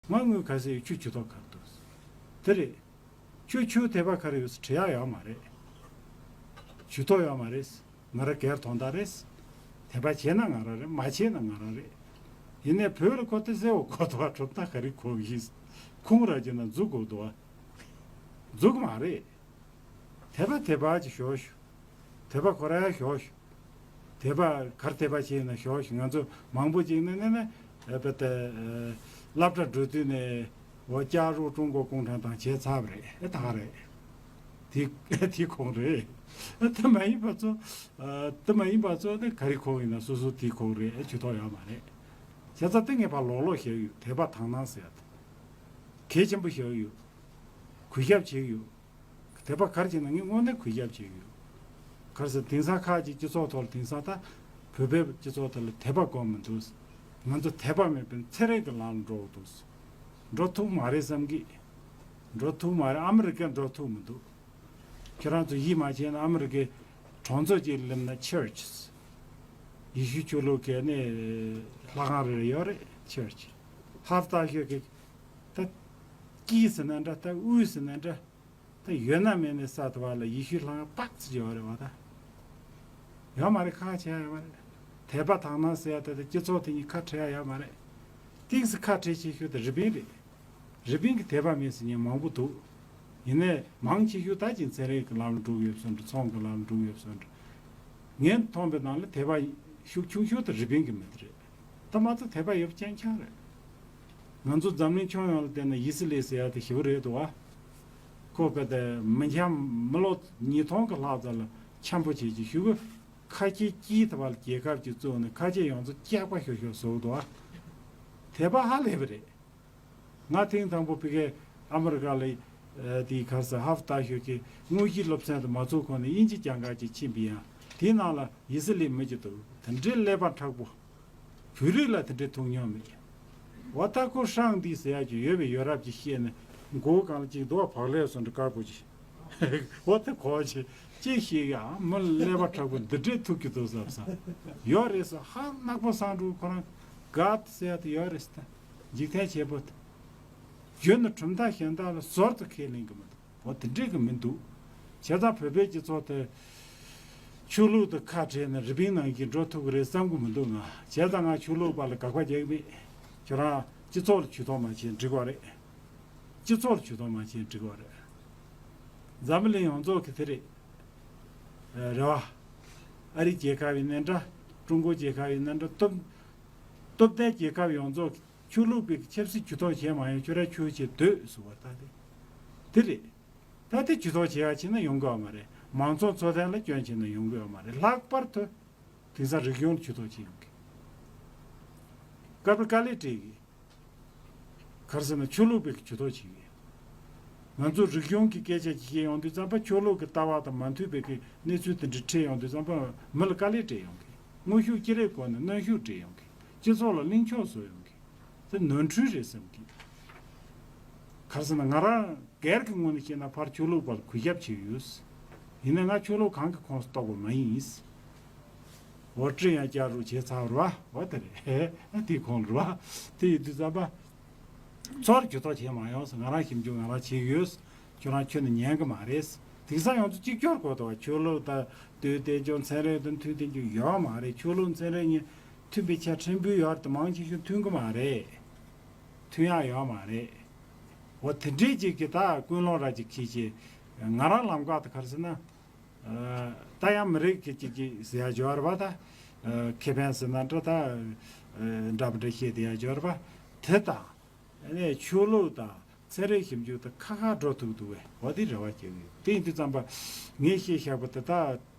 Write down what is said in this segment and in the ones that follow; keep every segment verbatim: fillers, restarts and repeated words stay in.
ང་དངུལ་ག་ཚོད་ཡོད། ཁྱོད་ཇུས་གཏོགས་ག་རེ་འདུག། དེ་རེད། ཁྱོད་ཁྱོད་དད་པ་ག་རེ་ཡོད་ཟེར་དྲི་ཡག་ཡོད་མ་རེད། ཇུས་གཏོགས་ཡོད་མ་རེད། ང་རང་སྒེར་དོན་དག་རེད། དད་པ་བྱས་ན་ང་རང་རེད། མ་བྱས་ན་ང་རང་རེད། ཡིན་ནའི་བོད་ལ་ཁོ་དེ་ཟེར་བ་གོ་དོ་བ། གྲུབ་མཐའ་ག་རེ་གོ་གི་ཡིན། ཁུངས་རག་གི་ན་འཛུགས་དགོས་འདུག་བ། འཛུགས་མ་རེད། དད་པ་དད་པ་ཅིག་ཞོག་ཞུ། དད་པ་ཁོ་རང་ཞོག་ཞུ། དད་པ་གར་དད་པ་བྱས་ན་ཞོག་ཞུ། ང་ཚོ་མང་པོ་ཅིག་ནི་ནི་ནི་ཨ་པ་ཏ་ཨ་སློབ་གྲྭ་འགྲོ་དུས་ནས་འོ་加入中国共产党བྱས་ཚར་བ་རེད། ཨེ་ད་རེད། དེ་དེ་ཁོང་རེད། ཨེ་ད་མ་ཡིན་པ་ཚོ་ཨ་ད་མ་ཡིན་པ་ཚོ་ནི་ག་རེ་ཁོང་ཡིན་ན་སོ་སོ་དེ་ཁོང་རེད། ཨེ་ཇུས་གཏོགས་ཡོད་མ་རེད། བྱས་ཙང་དེ་ངས་ཕར་ལོག་ལོག་བཤད་ཡོད། དད་པ་དག་སྣང་ཟེར་ཡ་དེ་གལ་ཆེན་པོ་བཤད་ཡོད། གུས་ཞབས་བྱེད་ཡོད། དད་པ་ག་རེ་བྱས་ན་ངས་དངོས་གནས་གུས་ཞབས་བྱེད་ཀྱི་ཡོད། ག་རེ་ཟེར། དེང་སང་ཁ་ཅིག་སྤྱི་ཚོགས་ཐོག་ལ་དེང་སང་ད་བོད་པའི་སྤྱི་ཚོགས་ཐོག་ལ་དད་པ་དགོས་མི་འདུག། ང་ཚོ་དད་པ་མེད་པའི་ཚན་རིག་གི་ལམ་ལ་འགྲོ་འདུག། འགྲོ་ཐུབ་མ་རེད་བསམ་གི། འགྲོ་ཐུབ་མ་རེད། ཨ་མི་རི་ཀར་འགྲོ་ཐུབ་མི་འདུག། ཁྱེད་རང་ཚོ་ཡིད་མ་ཆེས་ན་ཨ་མི་རི་ཀའི་གྲོང་ཚོ་ཅིག་སླེབས་ན་ཆར་ཆི། ཡེ་ཤུ་ཆོས་ལུགས་ཀྱི་ནི་ལྷ་ཁང་རེ་རེ་ཡོད་རེད། ཆར་ཆི། ཧབ་ཏ་ཤོད་ཀྱི་ད་དཀྱིལ་ཟེར་ན་འདྲ། ད་དབུས་ཟེར་ན་འདྲ། ད་ཡོད་ན་མེད་ནས་ས་དེ་བ་ལ་ཡེ་ཤུའི་ལྷ་ཁང་ཏག་ཙི་ཡོད་རེད་བ། ད་ཡོད་མ་རེད། ཁག་ཆེ་ཡ་ཡོད་མ་རེད། དད་པ་དག་སྣང་ཟེར་ཡ་དེ་དང་སྤྱི་ཚོགས་དེ་གཉིས་ཁ་བྲལ་ཡ་ཡོད་མ་རེད། ཏིག་ཙི་ཁ་བྲལ་ཆེ་ཤོས་དེ་རི་པིན་རེད། རི་པིན་གྱི་དད་པ་མེད་ཟེར་མཁན་མང་པོ་འདུག། ཡིན་ནའི་མང་ཆེ་ཤོས་ད་ཅིག་ཚན་རིག་གི་ལམ་ལ་འགྲོ་གི་ཡོད་བཟོ་འདྲ། ཚོང་གི་ལམ་ལ་འགྲོ་གི་ཡོད་བཟོ་འདྲ། ངས་མཐོང་པའི་ནང་ལ་དད་པ་ཤུགས་ཆུང་ཤོས་དེ་རི་པིན་གྱི་མི་དེ་རེད། ད་མ་གཏོགས་དད་པ་ཡོད་པ་རྐྱང་རྐྱང་རེད། ང་ཚོ་འཛམ་གླིང་ཁྱོན་ཡོངས་ལ་བལྟས་ན་ཡི་སི་ལི་ཟེར་ཡ་དེ་ཞེ་པོ་རེད་འདུག་བ། ཁོ་ག་དེ་མི་འཁྱམ་མི་ལོ་ཉིས་སྟོང་གི་ལྷག་ཙམ་ལ་འཁྱམ་པོ་བྱེད་ཀྱི་ཞུ་གི། ཁ་ཆེ་དཀྱིལ་དུ་བ་ལ་རྒྱལ་ཁབ་ཅིག་བཙུགས་ནས་ཁ་ཆེ་ཡོངས་རྫོགས་སྐྱག་པ་ཤོར་ཤོར་བཟོ་འདུག་བ། དད་པ་ཧ་ལས་པ་རེད། ང་ཐེངས་དང་པོ་ཕ་གིའི་ཨ་མི་རི་ཀ་ལ་ཨ་དེའི་ག་རེ་ཟེར་ཧབ་ཏ་ཤོད་ཀྱི་དངོས་གཞིའི་སློབ་ཚན་དུ་མ་ཚུགས་གོང་ནས་དབྱིན་ཇི་སྦྱང་ག་ཅིག་ཕྱིན་པ་ཡིན། དེའི་ནང་ལ་ཡི་སི་ལི་མི་གཅིག་འདུག། དེ་འདྲའི་ཀླད་པ་མཁྲེགས་པོ། བོད་རིགས་ལ་དེ་འདྲའི་ཐུག་མྱོང་མེད། འོ་ད་ཁོ་ཧྲང་ཏི་ཟེར་ཡག་ཅིག་ཡོད་པའི་ཡོད་རབས་ཅིག་བཤད་ནས་མགོ་བོ་སྒང་ལ་ཅིག་འདུག་བ། བག་ལེབ་བཟོ་འདྲ་དཀར་པོ་ཅིག། འོ་དེ་གོ་ཅིག་ཅིག་བཤད་ཡ། མི་ཀླད་པ་མཁྲེགས་པོ་འདི་འདྲའི་ཐུག་གི་འདུག་བསམ་ས། ཡོད་རེད་ཟེར། ཧ་ནག་པོ་སང་འགྲོ། ཁོ་རང་ག་ཟེར་ཡ་དེ་ཡོད་རེད་ཟེར། འཇིག་རྟེན་བྱེད་པོ་དེ། རྒྱུ་ནི་གྲུབ་མཐའ་གཞན་དག་ལ་ཟུར་དུ་ཁས་ལེན་གི་མི་འདུག། འོ་དེ་འགྲིག་གི་མི་འདུག། བྱས་ཙང་བོད་པའི་སྤྱི་ཚོགས་དེ་ཆོས་ལུགས་དང་ཁ་བྲལ་ནས་རི་པིན་ནང་བཞིན་འགྲོ་ཐུབ་ཀྱི་རེད་བསམ་གི་མི་འདུག་ང་། བྱས་ཙང་ང་ཆོས་ལུགས་པ་ལ་དགག་པ་རྒྱག་གི་མེད། ཁྱོད་རང་སྤྱི་ཚོགས་ལ་ཇུས་གཏོགས་མ་བྱས་འགྲིག་པ་རེད། སྤྱི་ཚོགས་ལ་ཇུས་གཏོགས་མ་བྱས་འགྲིག་པ་རེད། འཛམ་བུ་གླིང་ཡོངས་རྫོགས་ཀྱི་དེ་རེད། ཨ་རེད་བ། ཨ་རི་རྒྱལ་ཁབ་ཡིན་ནའི་འདྲ། ཀྲུང་གོ་རྒྱལ་ཁབ་ཡིན་ནའི་འདྲ། སྟོབས་སྟོབས་ལྡན་རྒྱལ་ཁབ་ཡོངས་རྫོགས་ཀྱི་ཆོས་ལུགས་པའི་ཆབ་སྲིད་ཇུས་གཏོགས་བྱས་མ་ཡོང་། ཁྱོད་རང་ཆོས་བྱེད་འདོད་ཟེར་བ་ད་དེ་དེ་རེད། ད་དེ་ཇུས་གཏོགས་བྱེད་ཡ་བྱས་ན་ཡོང་གི་ཡོད་མ་རེད། མང་ཚོགས་འཚོ་རྟེན་ལ་སྐྱོན་བྱས་ན་ཡོང་གི་ཡོད་མ་རེད། ལྷག་པར་དུ་དེང་སང་རིག་གཞུང་ལ་ཇུས་གཏོགས་བྱེད་ཡོང་གི། སྐབས་རེ་དཀའ་ལས་སྤྲད་གི། ག་རེ་ཟེར་ན་ཆོས་ལུགས་པའི་ཇུས་གཏོགས་བྱེད་གི། ང་ཚོ་རིག་གཞུང་གི་སྐད་ཆ་ཅིག་བཤད་ཡོང་དུས་ཙམ་པ་ཆོས་ལུགས་ཀྱི་ལྟ་བ་དང་མ་མཐུན་པའི་གི་གནས་ཚུལ་དེ་འདྲ་འཕྲད་ཡོང་དུས་ཙམ་པ་མི་ལ་དཀའ་ལས་སྤྲད་ཡོང་གི། དངོས་ཤུགས་ཅི་རིགས་སྒོ་ནས་གནོན་ཤུགས་སྤྲད་ཡོང་གི། སྤྱི་ཚོགས་ལ་གླེང་ཕྱོགས་བཟོ་ཡོང་གི། དེ་ནོར་འཁྲུལ་རེད་བསམ་གི། ག་རེ་ཟེར་ན་ང་རང་སྒེར་གྱི་ངོས་ནས་བཤད་ན་ཕར་ཆོས་ལུགས་པར་གུས་ཞབས་བྱེད་ཀྱི་ཡོད། ཡིན་ནའི་ང་ཆོས་ལུགས་གང་གི་ཁོངས་སུ་གཏོགས་པ་མ་ཡིན། 我这样加入 བྱས་ཚར་བ་རེད་བ། འོ་དེ་རེད། དེའི་ཁོངས་རེད་བ། དེ་ཡིན་དུས་ཙམ་པ། ཚུར་ཇུས་གཏོགས་བྱས་མ་ཡོང་ཟེར། ང་རང་ཞིབ་འཇུག་ང་རང་བྱེད་ཀྱི་ཡོད། ཁྱོད་རང་ཁྱོན་ནས་ཉན་གི་མ་རེད། དེང་སང་ཡོངས་རྫོགས་གཅིག་གྱུར་དགོས་འདུག་བ། ཆོས་ལུགས་དང་དུས་བསྟན་རྒྱུ་ཚན་རིག་དང་མཐུན་བསྟན་རྒྱུ་ཡོད་མ་རེད། ཆོས་ལུགས་ཚན་རིག་གཉིས་མཐུན་པའི་ཆ་ཕྲན་བུ་ཡོད་རེད་དེ་མང་ཆེ་ཤོས་མཐུན་གི་མ་རེད། མཐུན་ཡག་ཡོད་མ་རེད། འོ་དེ་འདྲས་ཅིག་གི་ད་ཀུན་སློང་ར་ཅིག་འཁྱེར་བྱས། ང་རང་ལམ་ཁ་དེ་ག་རེ་ཟེར་ན། ཨ་ད་ཡང་མི་རིགས་ཀྱི་ཅིག་ཅིག་ཟེར་ཡ་སྦྱོར་བ་ད། ཨ་ཁེ་ཕན་ཟེར་ན་འདྲ་ད། ཨ་འདྲ་མི་འདྲ་བཤད་བསྡད་ཡ་སྦྱོར་བ་དེ་དང་། ཨ་ནི་ཆོས་ལུགས་དང་ཚན་རིག་ཞིབ་འཇུག་དང་ཁ་ཁ་འགྲོ་ཐུབ་འདུག་བས། འོ་དེ་རེ་བ་བྱེད་ཀྱི་ཡོད། དེ་ཡིན་དུས་ཙམ་པ་ངས་བཤད་བཞག་པ་དེ་ད་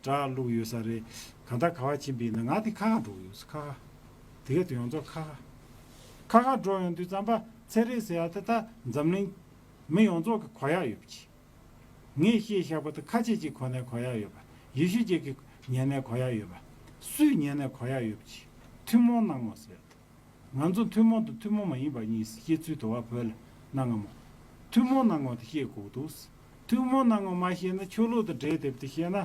དྲག་བླུགས་ཡོད་ས་རེད། གང་ལྟར་ག་བ་ཕྱིན་པ་ཡིན་ན་ང་དེ་ཁ་ཁ་འགྲོ་གི་ཡོད་ས། ཁ་ཁ། དེ་ག་དུས་ཡོངས་རྫོགས་ཁ་ཁ། ཁ་ཁ་འགྲོ་ཡོང་དུས་ཙམ་པ་ཚན་རིག་ཟེར་ཡ་དེ་ད་འཛམ་གླིང་མི་ཡོངས་རྫོགས་ཀྱི་གོ་ཡག་ཡོད་པ་ཅིག། ངས་བཤད་བཞག་པ་དེ་ཁ་ཆེ་ཅིག་གོ་ནས་གོ་ཡག་ཡོད་པ། ཡེ་ཤུ་ཅིག་གིས་ཉན་ནས་གོ་ཡག་ཡོད་པ། སུས་ཉན་ནས་གོ་ཡག་ཡོད་པ་ཅིག། ཐུན་མོང་སྣང་ངོ་ཟེར་ཡ་དེ། ང་ཚོ་ཐུན་མོང་དང་ཐུན་མོང་མ་ཡིན་པ་གཉིས་བཤད་ཚུལ་དུ་བ་བོད་ལ་གནའ་སྔ་མོ། ཐུན་མོང་སྣང་ངོ་དེ་བཤད་དགོས་འདུག། ཐུན་མོང་སྣང་ངོ་མ་བཤད་ན་ཆོས་ལུགས་དང་འབྲེལ་བསྡེབས་ཏེ་བཤད་ན།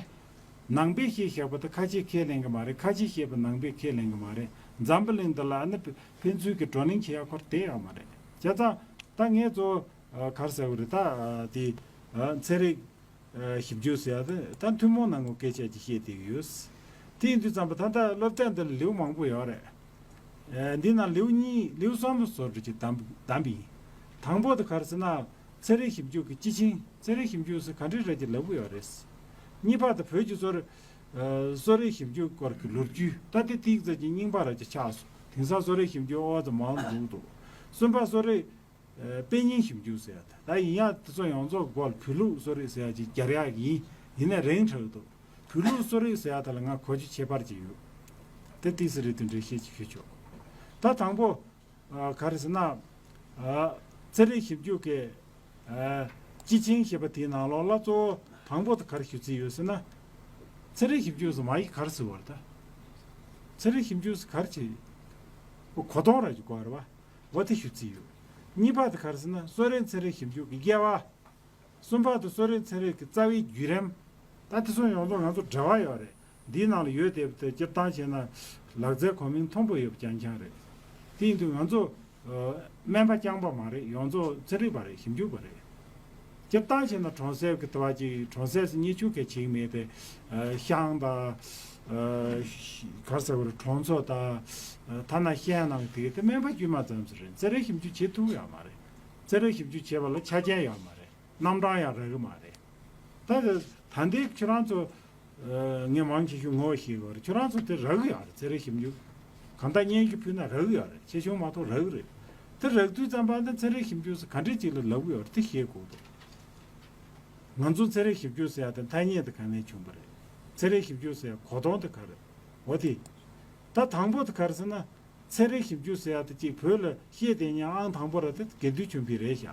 ནང་པས་བཤད་བཞག་པ་དེ་ཁ་ཆེས་ཁས་ལེན་གི་མ་རེད། ཁ་ཆེས་བཤད་པ་ནང་པས་ཁས་ལེན་གི་མ་རེད། འཛམ་བུ་གླིང་འདི་ལ་ཨ་ནི་ཕན་ཚུན་གྱི་བགྲོ་གླེང་བྱེད་ཡག་ཁོར་དེ་ཡོད་མ་རེད། བྱས་ཙང་ ད་ངས་གཙོ་བོ་ག་རེ་ཟེར་དགོས་རེད། ད་དེ་ཚན་རིག་ཞིབ་འཇུག་ཟེར་ཡ་དེ་ད་ཐུན་མོང་ནང་གི་སྐད་ཆ་ཅིག་བཤད་བསྡད་ཀྱི་ཡོད། དེ་ཡིན་དུས་ཙམ་པ་ད་ལྟ་སློབ་གྲྭ་འདི་ལ་ལེའུ་མང་པོ་ཡོད་རེད། འདི་ནང་ལེའུ་གཉིས་ལེའུ་གསུམ་བཟོ་འདྲ་ཅིག་བདམས་བདམས་པ་ཡིན། དང་པོ་དེ་ག་རེ་ཟེར་ན། ཚན་རིག་ཞིབ་འཇུག་གི་སྤྱི་ཆིངས། ཚན་རིག་ཞིབ་འཇུག་ཟེར་ག་འདྲ་རེད་ཅེས་ལབ་ཀྱི་ཡོད་རེད། གཉིས་པ་དེ་བོད་ཀྱི་གསོ་རིག་གསོ་རིག་ཞིབ་འཇུག་སྐོར་གྱི་ལོ་རྒྱུས། ད་དེ་ཏིག་ཙམ་གྱི་རྙིང་པ་ར་ཅིག་ཆགས་སོང་། དེང་སང་གསོ་རིག་ཞིབ་འཇུག་ཨོ་ཙམ་མང་དུ་འགྲོ་གི་འདུག་གསུམ་པ་གསོ་རིག་དཔེ་རྙིང་ཞིབ་འཇུག་ཟེར་ཡ་དེ། ད་ཡིན་ཡང་དེ་ཚོ་ཡོངས་རྫོགས་སྒོ་ལ་བོད་ལུགས་གསོ་རིག་ཟེར་ཡ་ཅིག་སྦྱར་ཡག་ཡིན། ཡིན་ནའི་རིང་དྲགས་འདུག་བོད་ལུགས་གསོ་རིག་ཟེར་ཡ་དེ་ལ་ང་གོ་རྒྱུ་ཁྱད་པར་ཅིག་ཡོད། དེ་ཏིག་ཙམ་རེ་དེ་འདྲའི་བཤད་ཅིག་ཞུ་ཆོག་ད་དང་པོ། ཨ། ག་རེ་ཟེར་ན། ཨ། ཚན་རིག་ཞིབ་འཇུག་གི། ཨ། སྤྱི་ཆིངས་ཞེས་པ་དེའི་ནང་ལོགས་ལ་གཙོ་བོ་དང་པོ་དེ་ག་རེ་ཞུ་རྩིས་ཡོད་ཟེར་ན། ཚན་རིག་ཞིབ་འཇུག་ཟེར་མ་ཡིག་ག་རེ་ཟེར་བ་རེད་ད། ཚན་རིག་ཞིབ་འཇུག་ཟེར་ག་རེ་བྱེད། གོ་གོ་དོན་ར་ཅིག་གོ་བ་རེད་བ། འོ་དེ་ཞུ་རྩིས་ཡོད། གཉིས་པ་དེ་ག་རེ་ཟེར་ན་གསོ་རིག་ཚན་རིག་ཞིབ་འཇུག་གི་དབྱེ་བ། གསུམ་པ་དེ་གསོ་རིག་ཚན་རིག་གི་རྩ་བའི་བརྒྱུད་རིམ། ད་དེ་ཚོ་ཡོངས་རྫོགས་ང་ཚོ་འབྲེལ་བ་ཡོད་རེད། འདིའི་ནང་ལ་ཡོད་བསྡད་པ་དེ་སྤྱིར་བཏང་བྱས་ན་ལག་རྩལ་གོ་མིང་མཐོན་པོ་ཡོད་པ་རྐྱང་རྐྱང་རེད། དེ་ཡིན་དུས་ང་ཚོ་ཨ། སྨན་པ་རྐྱང་པ་མ་རེད། ཡོངས་རྫོགས་ཚན་རིག་པ་རེད། ཞིབ་འཇུག་པ་རེད། སྤྱིར་བཏང་བྱས་ན་གྲོང་གསེབ་ཀྱི་ལྟ་བ་ཅིག་གྲོང་གསེབ་སུ་གཉེར་སྐྱོང་གང་བྱེད་ཀྱི་མེད་དེ། ཨ། ཤང་དང་། ཨ། ག་རེ་ཟེར་དགོས་རེད། གྲོང་ཚོ་དང་། ཨ། ཐ་ན་ཤང་ནང་དེ་དེ་སྨན་པ་དཀྱུས་མ་ཙམ་ཞིག་རེད། ཚན་རིག་ཞིབ་འཇུག་བྱེད་ཐུབ་ཡོད་མ་རེད། ཚན་རིག་ཞིབ་འཇུག་བྱེད་པ་ལ་ཆ་རྐྱེན་ཡོད་མ་རེད། རྣམ་གྲངས་ཡང་རག་གི་མ་རེད། ད་ད་ལྟའི་ཁྱོད་རང་ཚོ། ཨ། ངས་མང་ཆེ་ཤོས་ངོ་ཤེས་ཡོད་རེད། ཁྱོད་རང་ཚོ་དེ་རག་གི་ཡོད་རེད། ཚན་རིག་ཞིབ་འཇུག་གང་ལྟར་སྙན་ཞུ་ཕུལ་ན་རག་གི་ཡོད་རེད། ཆེ་ཆུང་མ་གཏོགས་རག་གི་རེད། དེ་རག་དུས་ཙམ་པ་ནི་ཚན་རིག་ཞིབ་འཇུག་ཟེར་ག་འདྲས་ཅིག་ལ་ལབ་གི་ཡོད་རེད། དེ་ཤེས་དགོས་འདུག་ང་ཚོ་ཚན་རིག་ཞིབ་འཇུག་ཟེར་ཡ་དེ་ཐ་སྙད་དེ་གང་ནས་བྱུང་བ་རེད། ཚན་རིག་ཞིབ་འཇུག་ཟེར་ཡ་གོ་དོན་དེ་ག་རེད། འོ་དེ། ད་དང་པོ་དེ་ག་རེ་ཟེར་ན། ཚན་རིག་ཞིབ་འཇུག་ཟེར་ཡ་དེ་གཅིག་བོད་ལ་བཤད་བསྡད་མཁན་ཨང་དང་པོ་ར་དེ་དགེ་འདུན་ཆོས་འཕེལ་རེད་ཤག་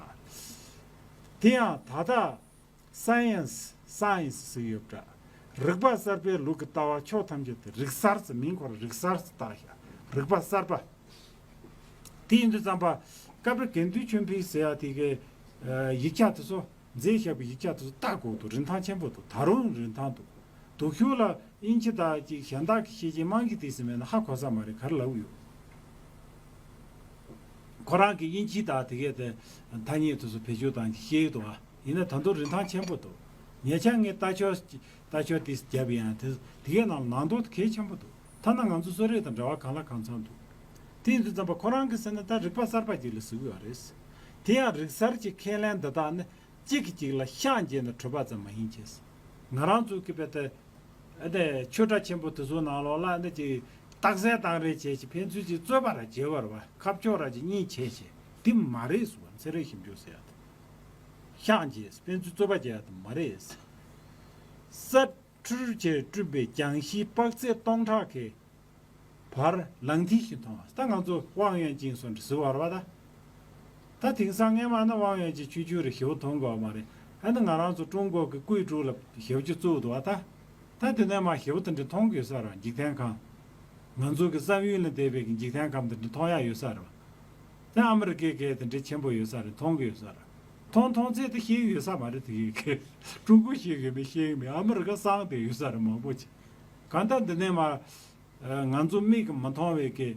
དེ་ཡང་ད་ལྟ་སའེ་ཡན་སི། སའེ་ཡན་སི་ཟེར་གྱི་ཡོད་པ་འདྲ། རིག་པ་གསར་པའི་ལུགས་ཀྱི་ལྟ་བ་ཕྱོགས་ཐམས་ཅད་དུ། རིག་གསར་ཟེར་མིང་ཁོ་རང་རིག་གསར་ཟེར་བཏགས་ཤག་རིག་པ་གསར་པ། དེ་ཡིན་དུས་ཙམ་པ་སྐབས་རེ་དགེ་འདུན་ཆོས་འཕེལ་ཟེར་ཡ་དེ་གའི་ཡིག་ཆ་དེ་ཚོ། མཛད་བཞག་པའི་ཡིག་ཆ་དེ་ཚོ་ལྟ་དགོས་འདུག་རིན་ཐང་ཆེན་པོ་འདུག་ད་རུང་རིན་ཐང་འདུག་དུ་ཤུགས་ལ་དབྱིན་ཇི་དང་ཅིག་གཞན་དག་གི་ཤེས་བྱའི་རྨང་གཞི་དེ་ཟིན་མེད་ན་ཧ་གོ་ས་མ་རེད། ག་རེ་ལབ་ཡོད། ཁོ་རང་གི་དབྱིན་ཇི་དང་དེ་གས་དེ་ཐ་སྙད་དེ་ཚོ་བེད་སྤྱོད་བཏང་གི་ཤེས་ཡོད་འདུག་ཨ། ཡིན་ན་ད་དུང་རིན་ཐང་ཆེན་པོ་འདུག་ཉེ་ཆར་ངས་ལྟ་ཕྱོགས་ལྟ་ཕྱོགས་དེ་བརྒྱབ་ཡང་དེ་དེ་གས་ནང་ནང་དོན་དེ་གལ་ཆེན་པོ་འདུག་ཐ་ན་ང་ཚོ་གསོ་རིག་དང་འབྲེལ་བ་གང་ལ་གང་འཚམ་འདུག་དེ་ཡིན་དུས་ཙམ་པ་ཁོ་རང་གིས་ཟེར་ན་ད་རིག་པ་གསར་པ་ཅིག་ལ་ཟེར་གི་ཡོད་རེད། དེ་ཡང་རིག་གསར་གྱི་ཁས་ལེན་འདི་དག་ནི། གཅིག་གིས་གཅིག་ལ་ཤག་འགྱེད་ནས་གྲུབ་པ་ཙམ་མ་ཡིན་ཅེས། ང་རང་ཚོ་གི་བས་ཏེ། ཨ་ནི་ཆོས་གྲྭ་ཆེན་པོ་དེ་ཚོའི་ནང་ལོགས་ལ་ཨ་ནི་ཅིག་རྟགས་གསལ་བཏང་རེས་བྱས་ཅིག་ཕན་ཚུན་ཅིག་རྩོད་པ་ར་བྱེད་པར་བ་ཁ་ཕྱོགས་ར་ཅིག་གཉིས་བྱས་བྱས་དེ་མ་རེད་ཟེར་བ། ཚན་རིག་ཞིབ་འཇུག་ཟེར་ཡ་དེ། ཤག་འགྱེད་ཕན་ཚུན་རྩོད་པ་བྱེད་ཡ་དེ་མ་རེད། ས་འཕྲུལ་གྱིས་བསྐྲུན་པའི་རྒྱང་ཤེལ་དཔག་ཚད་སྟོང་ཕྲག་གི་བར་ལག་མཐིལ་བཞིན་མཐོང་བ། ད་ང་ཚོ་ཝང་ཡོན་ཅིན་སོགས་འདྲ་ཟེར་བ་རེད་པ་ད། ད་དེང་སང་སྔས་མ་ན་ཝང་ཡོན་ཅིན་ཆུང་ཆུང་རེད། ཞེ་པོ་མཐོང་དགོས་པ་མ་རེད། ཨ་ནི་ང་རང་ཚོ་ཀྲུང་གོ་གི་ཀུའེ་ཀྲུའུ་ལ་ཞེ་པོ་ཅིག་བཙུགས་འདུག་པ་ད། ད་དེ་ནས་མར་ཞེ་པོ་དེ་འདྲ་མཐོང་གི་ཡོད་ས་རེད་པ། འཇིག་རྟེན་ཁམས། ང་ཚོ་གི་བསམ་ཡུལ་ལས་འདས་པའི་གི་འཇིག་རྟེན་ཁམས་དེ་འདྲ་མཐོང་ཡག་ཡོད་ས་རེད་པ། ད་ཨ་མི་རི་ཀའི་གི་དེ་འདྲ་ཆེན་པོ་ཡོད་ས་རེད། མཐོང་གི་ཡོད་ས་རེད། མཐོང་མཐོང་ཚད་དེ་ཤེས་ཀྱི་ཡོད་ས་མ་རེད། དེ་གི་གི་ཀྲུང་གོ་ཤེས་ཀྱི་མེད། ཤེས་ཀྱི་མེད། ཨ་མི་རི་ཀ་སངས་བསྡད་ཡོད་ས་རེད། མང་པོ་ཅིག་གང་ལྟར་འདི་ནས་མར། ཨ། ང་ཚོ་མིག་གིས་མ་མཐོང་བའི་གི།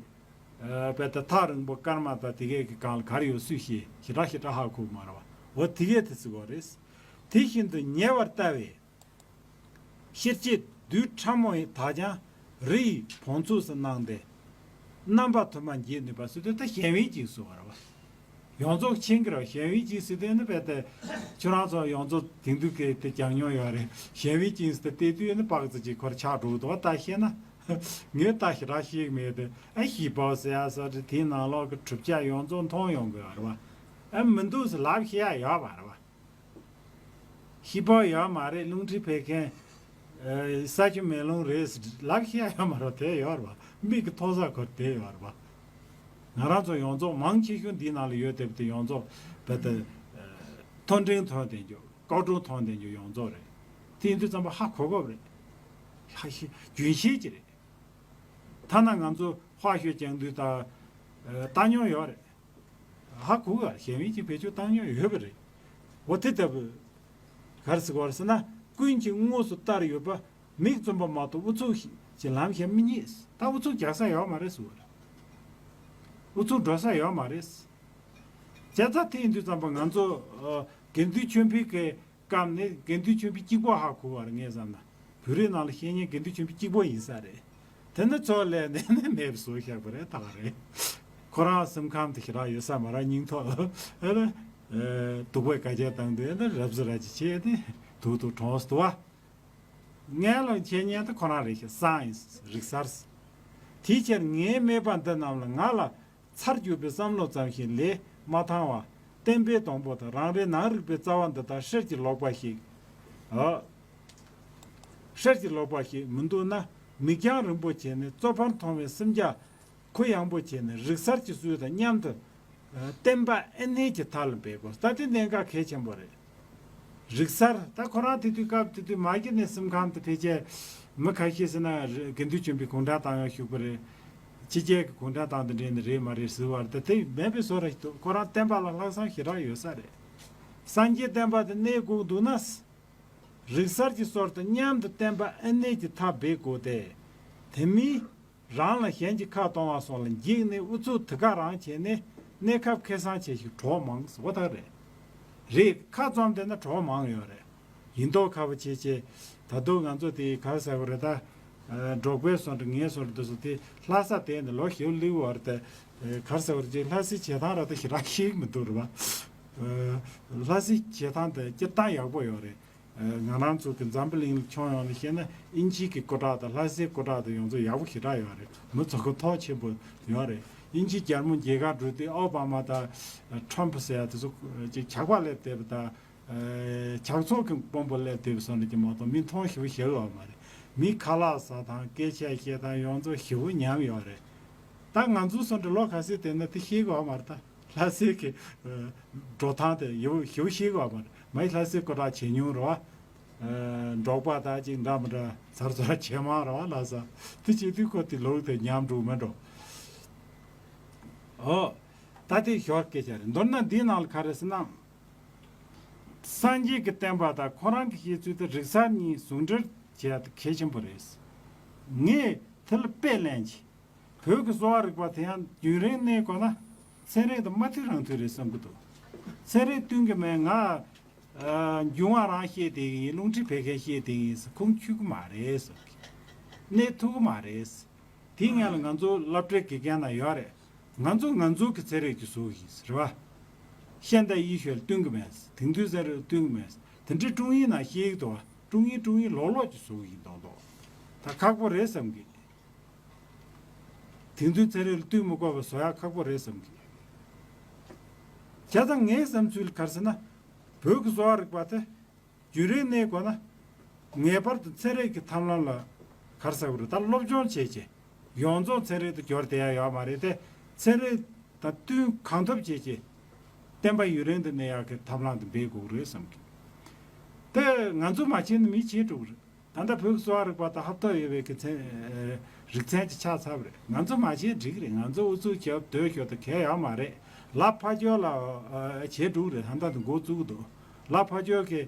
ཨ། དཔེ་ད་ཐག་རིང་པོ་སྐར་མ་དང་དེ་གའི་གི་སྒང་ལ་ག་རེ་ཡོད་སུས་ཤེས། ཞེ་དྲག་ཞེ་དྲག་ཧ་གོ་གི་མ་རེད་པ། འོ་དེ་གས་དེ་ཟེར་དགོས་རེད། དེ་བཞིན་དུ་ཉེ་བར་ལྟ་བས། ཤེར་ཕྱིན་རྡུལ་ཕྲ་མོ་དག་ཀྱང་། རི་ཡི་བོངས་ཚོད་སུ་སྣང་སྟེ། རྣམ་པ་དུ་མར་འབྱེད་ནུས་པ་ཟེར་དུས་ད་གཞན་དབྱེ་གཅིག་ཟེར་བ་རེད་པ། ཡོངས་རྫོགས་མཁྱེན་གྱི་རེད། གཞན་དབྱེ་གཅིག་ཟེར་དུས་ནི་རྦད་དེ་ཁྱོད་རང་ཚོ་ཡོངས་རྫོགས་དེང་དུས་ཀྱི་དེ་སྦྱང་མྱོང་ཡོད་རེད། གཞན་དབྱེ་གཅིག་ཟེར་དེ་བལྟས་དུས་ནི་དཔག་ཚད་ཅིག་ཁོ་རང་ཆགས་འགྲོ་གི་འདུག་ད་བཤད་ན་ངས་ད་ཞེ་དྲག་ཤེས་ཀྱི་མེད་དེ། ཨ། ཤེལ་སྦུག་ཟེར་ཡ་ཟེར་དེ་དེའི་ནང་ལོགས་ཀྱི་གྲུབ་ཆ་ཡོངས་རྫོགས་མཐོང་ཡོང་གི་ཡོད་རེད་པ། ཨ། མི་འདུག་ཟེར་ལབ་ཤེས་ཡ་ཡོད་མ་རེད་པ། ཤེལ་སྦུག་ཡོད་མ་རེད། རླུང་མཁྲིས་འཕེལ་མཁན། ཨ། ས་ཆུ་མེ་རླུང་རེད་ལབ་ཤེས་ཡ་ཡོད་མ་རེད། དེ་ཡོད་རེད་པ། མིག་གིས་མཐོང་ས་ཁོ་དེ་ཡོད་རེད་པ། ང་རང་ཚོ་ཡོངས་རྫོགས་མང་ཆེ་ཤོས་འདིའི་ནང་ལ་ཡོད་བསྡད་པ་དེ་ཡོངས་རྫོགས་རྦད་དེ། ཨ། མཐོ་འབྲིང་ཐོན་བསྡད་རྒྱུ། ཀའོ་ཀྲུང་ཐོན་བསྡད་རྒྱུ་ཡོངས་རྫོགས་རེད། དེ་ཡིན་དུས་ཙམ་པ་ཧ་གོ་གི་རེད། ཧ་ཤེས་རྒྱུན་ཤེས་ཀྱི་རེད། ཐ་ན་ང་ཚོ་化学སྦྱང་དུས་ད། ཨ། བཏང་མྱོང་ཡོད་རེད། ཧ་གོ་གི། གཞན་དབྱེ་གཅིག་བེད་སྤྱོད་བཏང་མྱོང་ཡོད་པ་རེད། འོ་དེ་ལྟ་བུ། ག་རེ་ཟེར་དགོས་རེད་ཟེར་ན། ཀུན་གྱིས་དངོས་སུ་བལྟར་ཡོད་པ། མིག་བཙུམ་པ་མ་གཏོགས་ཨུ་ཚུགས་ཀྱིས་ལམ་ཞིག་མི་རྙེད། ད་ཨུ་ཚུགས་རྒྱག་ས་ཡོད་མ་རེད་ཟེར་བ་རེད། ཨུ་ཚུགས་འགྲོ་ས་ཡོད་མ་རེད། བྱས་ཙང་དེ་ཡིན་དུས་ཙམ་པ་ང་ཚོ་ཨ་དགེ་འདུན་ཆོས་འཕེལ་གྱི་སྐབས་ནས་དགེ་འདུན་ཆོས་འཕེལ་གཅིག་པོ་ཧ་གོ་བར་ངས་བསམ་ན། བོད་རིགས་ནང་ལ་བཤད་མཁན་དགེ་འདུན་ཆོས་འཕེལ་གཅིག་པོ་ཡིན་ས་རེད། དེ་ནི་ཚོ་ལས་ནས་ནི་མེད་པ་བཟོ་བཞག་པ་རེད། ད་ག་རེད། ཁོ་རང་སེམས་ཁམས་དེ་ཞེ་དྲག་ཡོད་ས་མ་རེད། སྙིང་ཐོག་ཨ་ནི་སྡུག་པོའི་དཀའ་སྤྱད་བཏང་དུས་ཨ་ནི་རབ་གཟི་ར་ཅིག་བྱས་ཏེ་དུག་དུག་གྲོངས་སུ་འདུག་བ། ངས་ལ་བྱེད་ཉན་དེ་ཁོ་རང་རེད་ཤག་སངས་རིག་གསར། དེའི་ཕྱིར་ངའི་སྨྲས་པ་འདི་རྣམས་ལ་ང་ལ་ཚར་གྱུར་པའི་བསམ་བློ་ཙམ་ཞིག་ལས་མ་ཐང་བ། བསྟན་པའི་སྡོང་པོ་དང་རང་རེའི་ནང་རིག་པའི་རྩ་བ་འདི་དག་ཧྲལ་གྱིས་ལོག་པ་ཞིག་ཨ། ཧྲལ་གྱིས་ལོག་པ་ཞིག་མི་འདུག་ན། མིག་རྒྱང་རིང་པོ་བྱས་ནས་གཙོ་ཕར་མཐོང་བའི་སེམས་རྒྱ་གུ་ཡངས་པོ་བྱས་ནས་རིག་གསར་གྱི་སྲོལ་དང་མཉམ་དུ་བསྟན་པ་ཨེ་གནས་ཀྱི་མཐའ་ལ་འབེབས་དགོས། ད་དེ་གནད་འགག་གལ་ཆེན་པོ་རེད། རིག་གསར་ད་ཁོ་རང་དེ་དུས་སྐབས་དེ་དུས་མ་གི་ནས་སེམས་ཁམས་དེ་ཕལ་ཆེར་མི་ཁ་ཤས་ཟེར་ན་རེ་དགེ་འདུན་ཆོས་འཕེལ་དགུང་གྲངས་བཏང་ཡང་ཞུགས་པ་རེད། ཕྱི་རྒྱལ་གྱི་དགུང་གྲངས་བཏང་དེ་འདྲས་ནི་རེད་མ་རེད་ཟེར་བ་རེད། ད་དེ་མེད་པའི་བཟོ་ར་ཞིག་འདུག་ཁོ་རང་བསྟན་པ་ལ་ལྷག་བསམ་ཞེ་དྲག་ཡོད་ས་རེད། སངས་རྒྱས་བསྟན་པ་དེ་གནས་དགོས་འདུག་ན། རིག་གསར་གྱི་སྲོལ་དང་མཉམ་དུ་བསྟན་པ་ཨེ་གནས་ཀྱི་མཐའ་འབེབས་དགོས་ཏེ། དེ་མིན། རང་ལ་གཞན་གྱིས་ཁ་གཏོང་བ་སོགས་ལ་འཇིགས་ནས་ཨུ་ཚུགས་དེ་ག་རང་བྱས་ནས་གནས་སྐབས་ཁེ་བཟང་ཆེ་ཞིག་གྲོགས་མང་ཟེར་བ་དག་རེད། རེད། ཁ་བཙུམས་བསྡད་ན་གྲོགས་མང་ཡོད་རེད། ཡིན་མདོག་ཁ་པོ་བྱེད་བྱེད། ད་དུང་ང་ཚོ་དེ་ག་རེ་ཟེར་དགོས་རེད་ད། ཨ་འབྲོག་པའི་སོ་འདྲ་ངའི་སོ་འདྲ་དེ་ཚོ་དེ་ལྷ་ས་དེ་ནས་ལོ་ཞེ་པོ་སླེབས་པ་རེད་དེ། ཨ་ག་རེ་ཟེར་དགོས་རེད། ཅིག་ལྷ་སའི་བྱེད་སྟངས་ར་ད་ཞེ་དྲག་ཤེས་ཀྱི་མི་འདུག་རེད་པ། ཨ་ལྷ་སའི་བྱེད་སྟངས་དེ་སྤྱིར་བཏང་ཡག་པོ་ཡོད་རེད། ཨ་ང་རང་ཚོ་གི་འཛམ་བུ་གླིང་ལ་ཁྱོན་ཡོངས་ལ་བཤད་ན་དབྱིན་ཇིའི་གི་སྐུ་དྲག་དང་ལྷ་སའི་སྐུ་དྲག་དང་ཡོངས་རྫོགས་ཡག་པོ་ཞེ་དྲག་ཡོད་རེད། མི་ཚོ་གི་ཐོག་ཆེན་པོ་ཡོད་རེད། དབྱིན་ཇི་རྒྱལ་མོ་མཇལ་ཁ་འགྲོ་དུས་ཨོ་བྷ་མ་དང་ཁྲོམ་ཕུ་ཟེར་ཡ་དེ་ཚོ་ཅིག་ཇག་པ་སླེབས་བསྡད་པ་དང་། ཨ་ཇག་ཚོགས་ཀྱི་དཔོན་པོ་སླེབས་བསྡད་པ་སོགས་ནས་ཀྱི་མ་གཏོགས་མི་མཐོང་ཞེ་པོ་ཞེ་པོ་ཡོད་མ་རེད། མི་ཁ་ལག་ཟ་སྟངས་སྐད་ཆ་བཤད་སྟངས་ཡོངས་རྫོགས་ཞེ་པོ་ཉམས་ཡོད་རེད། ད་ང་ཚོ་སོ་འདྲ་ལོ་ག་ཚོད་བསྡད་ན་དེ་ཤེས་གི་ཡོད་མ་རེད་ད། ལྷ་སའི་གི་ཨ་འགྲོ་སྟངས་དེ་ཡོ་ཞེ་པོ་ཤེས་གི་ཡོད་མ་རེད། མ་ཡི་ལྷ་སའི་སྐུ་དྲག་ཇེ་ཉུང་རེད་པ། ཨ་འབྲོག་པ་དག་ཅིག་འདྲ་མི་འདྲ་ཚར་ཚུར་ཇེ་མང་རེད་པ། ལྷ་ས་དེ་བྱེད་དུས་ཁོ་དེ་ལུགས་དེ་ཉམས་འགྲོ་མི་འགྲོ། ཨོ། ད་དེ་ཞོར་སྐད་ཆ་རེད། མདོར་ན་འདིའི་ནང་ལ་ག་རེ་ཟེར་ན། སངས་རྒྱས་ཀྱི་བསྟན་པ་དང་ཁོ་རང་གི་བཤད་ཚུལ་དེ་རིག་གསར་གཉིས་ཟུང་འབྲེལ་བྱེད་ཡ་དེ་གལ་ཆེན་པོ་རེད། ངས་དེ་ལ་དཔེ་ལེན་གྱི། བོད་ཀྱི་གསོ་བ་རིག་པ་དེ་ཡང་རྒྱུན་རིང་གནས་དགོས་ན་ཚན་རིག་དང་མ་མཐུན་རང་མཐུན་རེད་བསམ་གྱི་འདུག་ཚན་རིག་བསྟུན་གྱི་མེད། ང་ཨ་འབྱུང་བ་རང་བཤད་བསྡད་ཀྱི་ཡིན། རླུང་མཁྲིས་བད་ཀན་བཤད་བསྡད་ཀྱི་ཡིན་ཟེར་ཁུངས་འཁྱོལ་གྱི་མ་རེད་བསམ་གྱི། གནས་ཐུབ་ཀྱི་མ་རེད། དེའི་སྔོན་ལ་ང་ཚོ་སློབ་གྲྭའི་དགེ་རྒན་ན་ཡོད་རེད། ང་ཚོ་ང་ཚོ་གི་ཚན་རིག་གི་བཟོ་གི་ཡིན་ཟེར་བ།现代医学་ལ་བསྟུན་གི་མེད། དེང་དུས་ཚན་རིག་ལ་བསྟུན་གི་མེད། དེ་འདྲའི་ཀྲུང་ཡིག་ནང་ཤེས་ཀྱི་འདུག་བ། ཀྲུང་ཡིག་ཀྲུང་ཡིག་ལོག་ལོག་གི་བཟོ་གི་ཡིན་མདོག་མདོག་ད་ཁག་པོ་རེད་བསམ་གི། དེང་དུས་ཚན་རིག་ལ་བསྟུན་མི་དགོས་པ་བཟོ་ཡག་ཁག་པོ་རེད་བསམ་གི། བྱས་ཙང་ངའི་བསམ་ཚུལ་ག་རེ་ཟེར་ན། བོད་ཀྱི་གསོ་བ་རིག་པ་དེ། རྒྱུན་རིང་གནས་དགོས་ན། ངེས་པར་དུ་ཚན་རིག་གི་ཐབས་ལམ་ལ་ག་རེ་ཟེར་དགོས་རེད། ད་སློབ་སྦྱོང་བྱས་བྱས། ཡོངས་རྫོགས་ཚན་རིག་ཏུ་འགྱུར་བསྡད་ཡ་ཡོད་མ་རེད་དེ། ཚན་རིག་དང་བསྟུན་གང་ཐུབ་བྱས་བྱས། བསྟན་པ་ཡུན་རིང་དུ་གནས་ཡག་གི་ཐབས་ལམ་དུ་འབད་དགོས་རེད་བསམ་གི། དེ་ང་ཚོ་མ་བྱས་ན་མི་བྱེད་འགྲོ་གི་རེད། ད་ལྟ་བོད་ཀྱི་གསོ་བ་རིག་པ་དང་ཧབ་ཐོབ་ཡོད་པའི་གི་ཚན་རིག་ཚན་གྱི་ཆགས་ཚར་བ་རེད། ང་ཚོ་མ་བྱས་འགྲིག་གི་རེད། ང་ཚོ་ཨུ་ཚུགས་རྒྱབ་སྡོད་ཞོར་དུ་གལ་ཡོད་མ་རེད། ལབ་ཕར་ཕྱོགས་ལ་བྱེད་འགྲོ་གི་རེད། ད་ལྟ་དུ་འགོ་བཙུགས་འདུག་ལབ་ཕར་ཕྱོགས་ཀྱི་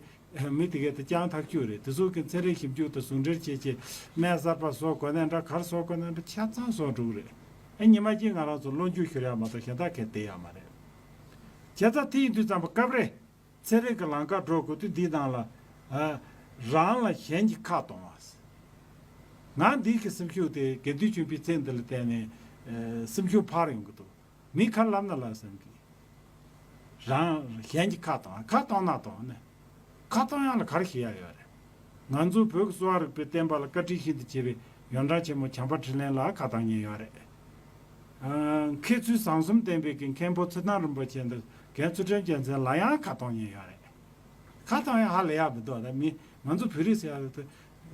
མི་དེ་གས་དེ་ཀྱང་ཐག་ཆོད་རེད། དེ་ཚོ་གི་ཚན་རིག་ཞིབ་འཇུག་དང་ཟུང་འབྲེལ་བྱེད་ཆེད་སྨན་གསར་པ་བཟོ་དགོས་ནའི་འདྲ། ག་རེ་བཟོ་དགོས་ནའི་འདྲ། ཆ་ཚང་བཟོ་འགྲོ་གི་རེད། ཨེ་ཉི་མ་གཅིག་ང་རང་ཚོ་བློ་འགྱོད་ཤོར་ཡ་མ་གཏོགས་གཞན་དག་གས་བསྡད་ཡ་མ་རེད། བྱས་ཙང་དེ་ཡིན་དུས་ཙམ་པ་སྐབས་རེ་ཚན་རིག་གི་ལམ་ཁ་འགྲོ་དགོས་དུས་འདིའི་ནང་ལ་ཨ་རང་ལ་གཞན་གྱིས་ཁ་གཏོང་བ། ང་འདི་གི་སེམས་ཤུགས་དེ་དགེ་འདུན་ཆོས་འཕེལ་མཚན་འདི་ལ་བརྟེན་ནས་ཨ་སེམས་ཤུགས་འཕར་ཡོང་གི་འདུག་མི་ཁ་ལབ་ན་ལབ་བསམ་གི། རང་གཞན་གྱིས་ཁ་གཏོང་། ཁ་གཏོང་ན་གཏོང་ནས། ཁ་གཏོང་ཡག་ལ་ག་རེ་ཞིག་ཡག་ཡོད་རེད། ང་ཚོ་བོད་ཀྱི་གསོ་བ་རིག་པའི་བསྟན་པ་ལ་བཀའ་དྲིན་ཤིན་ཏུ་ཆེ་བའི་ཡོན་ཀྲང་ཆེན་མོ་བྱམས་པ་འཕྲིན་ལས་ལགས་ཁ་གཏོང་མཁན་ཡོད་རེད། ཨ་མཁས་བཙུན་བཟང་གསུམ་ལྡན་པའི་གི་མཁན་པོ་ཚེ་དབང་རིན་པོ་ཆེ་འདི་རྒན་ཚུལ་ཁྲིམས་རྒྱལ་མཚན་ལ་ཡང་ཁ་གཏོང་མཁན་ཡོད་རེད། ཁ་གཏོང་ཡག་ཧ་ལས་ཡག་མི་འདུག་ད་མི་ང་ཚོ་བོད་རིགས་ཟེར་ཡག་དེ་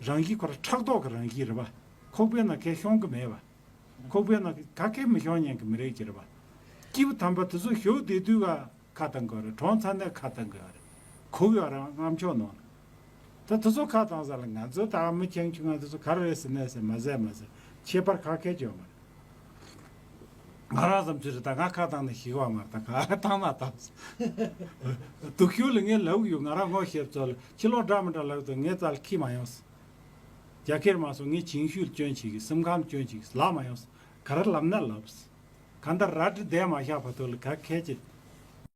རང་བཞིན་ཁོ་རང་ཕྲག་དོག་གི་རང་བཞིན་རེད་པ། ཁོག་པའི་ནང་ཁེ་ཤོང་གི་མེད་པ། ཁོག་པའི་ནང་ག་གེ་མི་ཤོང་ཉན་གི་མི་རེད་ཀྱི་རེད་པ། སྐྱེས་བུ་དམ་པ་དེ་ཚོ་བཞུགས་བསྡད་དུས་ཀ་ཁ་བཏང་གི་རེད། གྲོངས་ཚར་ནས་ཁ་བཏང་གི་རེད། གུག་ཡོད་རེད་རྔམ་ཆོག་ནང་ལ། ད་དེ་ཚོ་ཁ་བཏང་ས་ལ་ང་ཚོ་ད་མི་ཆེན་ཆུང་ང་དེ་ཚོ་ག་རེ་རེད་ཟེར་ནས་ཟེར་མ་ཟེར་མ་ཟེར་ཁྱད་པར་ག་གེ་ཡོད་མ་རེད། ང་རང་བསམ་ཚུལ་རེད། ད་ང་ཁ་བཏང་ནས་ཤི་བ་མ་རེད། ད་ག་བཏང་ན་བཏང་། སྡུག་ཤོས་ལ་ངས་ལབ་ཡོད། ང་རང་ངོ་ཤེས་ཚོ་ལ་ཕྱི་ལོགས་འདྲ་མི་འདྲ་ལབ་དུས་ངའི་རྩ་ལ་ཁྱི་མ་ཡོང་། རྒྱ་སྐྱེར་མ་སོང་། ངས་བྱིང་ཤུལ་སྐྱོན་བྱེད་ཀྱི། སེམས་ཁམས་སྐྱོན་བྱེད་ཀྱི་ལབ་མ་ཡོང་། ག་རེ་ལབ་ན་ལབ། གང་ལྟར་རལ་གྲི་བསྡད་མ་བཞག་བར་དུ་ལ་ག་གལ་ཆེ།